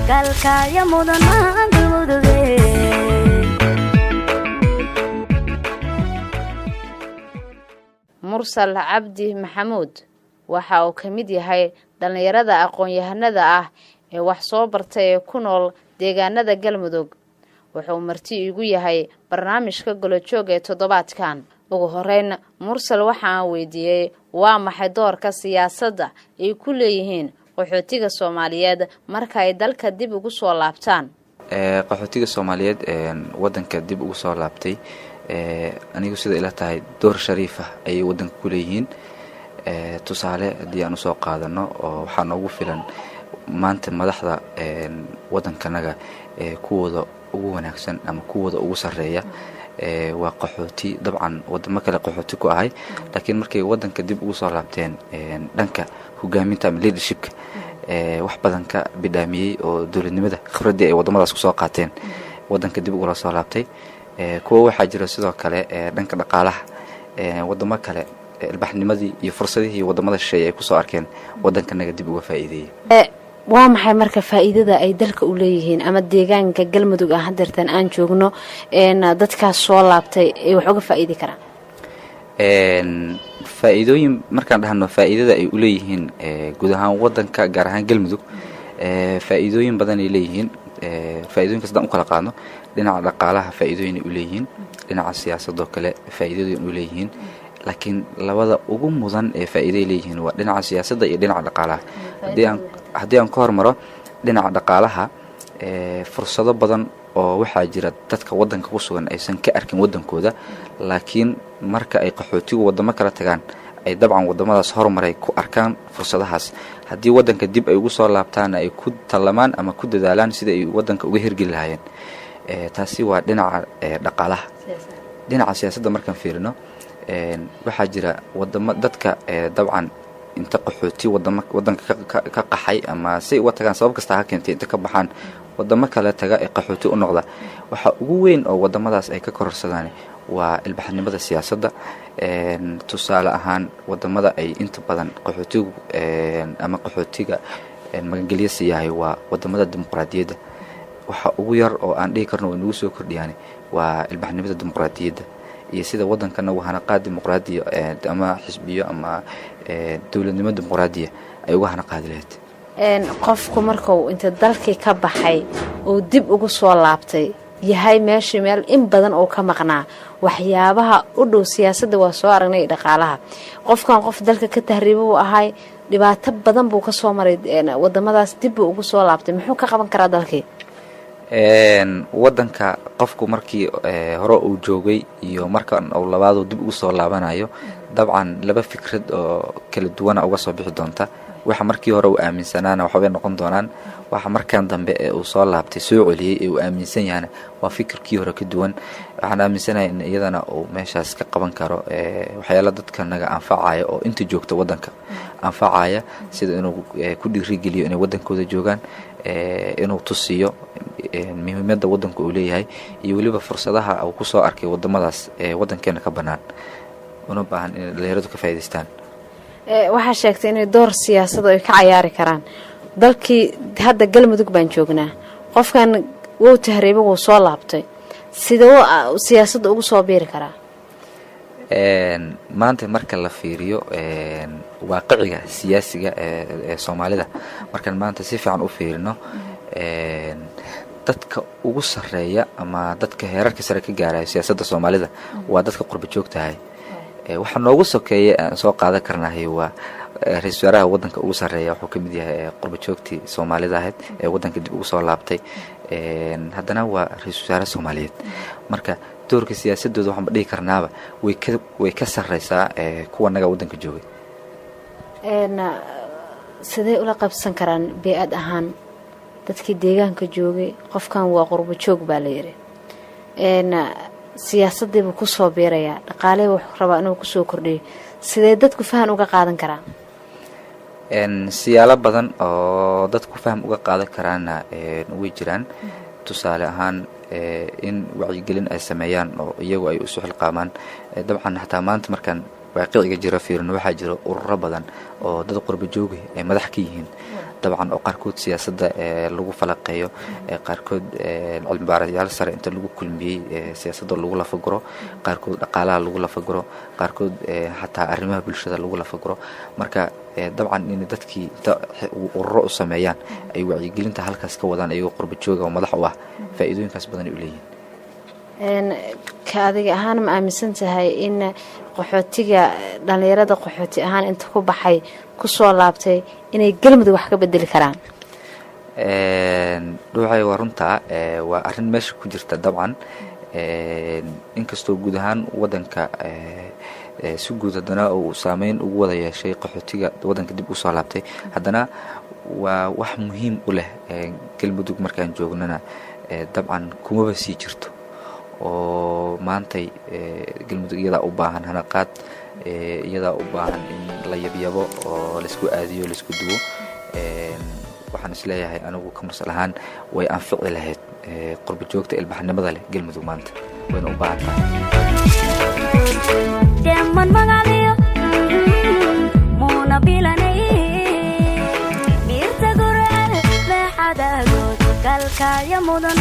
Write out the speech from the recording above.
Gaalkacyo mudanaan Galmuduge. Mursal Cabdi Maxamuud waxa uu ka mid yahay dhallinyarada aqoon-yahanada ah ee wax soo bartay ee ku nool deegaanada Galmudug. Wuxuu marti igu yahay barnaamijka Golojoog ee toddobaadkan. Ugu horeyn, Mursal waxa aan weydiiyey waa maxay doorka siyaasadda ay ku leeyihiin qaxootiga Soomaaliyeed marka ay dalka dib ugu soo laabtaan? Qaxootiga Soomaaliyeed wadanka dib ugu soo laabtay, anigu sida ila tahay door shariif ah ayay wadanka ku leeyihiin. Tusaale haddii aan usoo qaadano, oo waxaa noogu filan maanta madaxda wadankanaga kuwooda ugu wanaagsan ama kuwooda ugu sarreeya waa qaxooti, dabcan wadamo kale qaxooti ku ahay, laakiin markay wadanka dib ugu soo laabteen dhanka hogaaminta ama leadershipka wax badan ka bidhaamiyey oo dowladnimada khibraddii ay waddamadaas kusoo qaateen wadanka dib ugula soo laabtay. Kuwa waxaa jira sidoo kale dhanka dhaqaalaha wadamo kale ilbaxnimadii iyo fursadihii wadamada shisheeye ay kusoo arkeen wadankanaga dib uga faa'iideeyey. Waa maxay marka faa'iidada ay dalka u leeyihiin ama deegaanka Galmudug ah hadeertan aan joogno dadkaas soo laabtay ay wax uga faa'iidi karaan? Faa'iidooyin markaan dhahno, faa'iidada ay u leeyihiin guud ahaan wadanka, gaar ahaan Galmudug, faa'iidooyin badan ay leeyihiin. Faa'iidooyinka sidaan u kala qaadno, dhinaca dhaqaalaha faa'iidooyin ay u leeyihiin, dhinaca siyaasadoo kale faa'iidooyin u leeyihiin, laakiin labada ugu mudan ee faa'iido ay leeyihiin waa dhinaca siyaasadda iyo dhinaca dhaqaalaha. Haddii aan ka hormaro dhinaca dhaqaalaha, fursado badan oo waxaa jira dadka wadanka ku sugan aysan ka arkin wadankooda, laakiin marka ay qaxootigu wadamo kala tagaan ay dabcan wadamadaas hormaray ku arkaan fursadahaas. Haddii wadanka dib ay ugu soo laabtaana ay ku tallamaan ama ku dadaalaan sida ay wadanka uga hirgeli lahaayeen. Taasi waa dhinaca dhaqaalaha. Dhinaca siyaasadda markaan fiirino, waxaa jira wadamo dadka dabcan inta qaxooti wadamo wadanka ka qaxay ama say uga tagaan sabab kasta ha keentay, inta ka baxaan wadamo kale taga ee qaxooti u noqda, waxa ugu weyn oo wadamadaas ay ka kororsadaan waa ilbaxnimada siyaasadda. Tusaale ahaan, wadamada ay inta badan qaxootigu ama qaxootiga magangelyo siiyahay waa wadamada dimuqraadiyadda. Waxa ugu yar oo aan dhihi karno way nagu soo kordhiyaan waa ilbaxnimada dimuqraadiyadda iyo sida wadankana hanaqaad dimuqraadiya ama xisbiyo ama dowladnimo dimuqraadiya ay uga hanaqaadi lahayd. Qofku markuu inta dalkii ka baxay uu dib ugu soo laabtay yahay meeshii meel in badan uu ka maqnaa, waxyaabaha u dhow siyaasadda waa soo aragnay, dhaqaalaha. Qofkan qof dalka ka tahriiba buu ahay, dhibaato badan buu kasoo maray wadamadaas, dib buu ugu soo laabtay, muxuu ka qaban karaa dalkii? Wadanka qofku markii hore uu joogay iyo markan uu labaadu dib ugu soo laabanayo, dabcan laba fikrad oo kala duwana uga soo bixi doonta. Waxa markii hore uu aaminsanaana waxbay noqon doonaan, waxa markan dambe ee uu soo laabtay soo celiyey ee uu aaminsan yahana waa fikirkii hore ka duwan. Waxaan aaminsanahay in iyadana uu meeshaas ka qaban karo waxyaala dadka naga anfacaya oo inta joogta wadanka anfacaya, sida inuu ku dhiirigeliyo inay wadankooda joogaan, inuu tusiyo muhiimadda wadanka uu leeyahay iyo weliba fursadaha uu kusoo arkay wadamadaas ee wadankeena ka bannaan una baahan inay dhalinyaradu ka faa'idaystaan. Waxaa sheegtay inay door siyaasado ay ka cayaari karaan dalkii. Hadda Galmudug baan joognaa, qofkan wuu tahriiba, wuu soo laabtay, sidee siyaasadda ugu soo biiri karaa? Maanta marka la fiiriyo waaqiciga siyaasiga ee Soomaalida, markaan maanta si fiican u fiirino, dadka ugu sarreeya ama dadka heerarka sare ka gaaraya siyaasadda Soomaalida waa dadka qurba joogtahay. Waxa noogu sokeeya aan soo qaadan karnahay waa ra-iisul wasaaraha waddanka ugu sarreeya, wuxuu ka mid yahay qurba joogtii Soomaalida ahayd ee waddanka dib ugu soo laabtay, haddana waa ra-iisul wasaare Soomaaliyeed. Marka doorka siyaasadooda waxaan ba dhihi karnaaba way ka sarreysaa kuwa naga waddanka joogay. Sidee ula qabsan karaan bey-ad ahaan dadkii deegaanka joogay? Qofkan waa qurbo joog baa la yidhi, siyaasaddiibuu kusoo biirayaa, dhaqaalihii wuxuu rabaa inuu kusoo kordhiyo, sidee dadku fahan uga qaadan karaa? Siyaalo badan oo dadku faham uga qaadan karaana way jiraan. Tusaale ahaan, in wacyigelin ay sameeyaan oo iyagu ay isu xilqaamaan. Dabcan xataa maanta markaan waaqiciga jiro fiirino, waxaa jiro ururo badan oo dad qurba joogi ay madax ka yihiin. Dabcan oo qaarkood siyaasadda lagu falaqeeyo, qaarkood cilmibaarayaal sare inta lagu kulmiyey siyaasadda lagu lafaguro, qaarkood dhaqaalaha lagu lafaguro, qaarkood xataa arrimaha bulshada lagu lafaguro. Marka dabcan in dadkii inta ururo u sameeyaan ay wacyigelinta halkaas ka wadaan iyagoo qurba jooga oo madax u ah, faa'iidooyinkaas badan ay u leeyihiin. Ka adiga ahaan, ma aaminsan tahay in qaxootiga, dhallinyarada qaxooti ahaan inta ku baxay kusoo laabtay, inay Galmudug wax ka bedeli karaan? Dhuucay, waa runtaa, waa arrin meesha ku jirta. Dabcan inkastoo guud ahaan wadanka si guud haddana uu saameyn ugu wada yeeshay qaxootiga wadanka dib usoo laabtay, haddana waa wax muhiim u leh Galmudug. Markaan joognana dabcan kumaba sii jirto oo maantay Galmudug iyadaa u baahan hanaqaad, iyadaa u baahan in la yabyabo oo laisku aadiyo, laisku duwo. Waxaan isleeyahay anigu ka Mursal ahaan way anfici lahayd qurba joogta ilbaxnimada leh Galmudug maanta, wayna u baahan tahay. Deeman magacliyo muuna bilanay mirta gureel meexadagood kalkaaya mudan.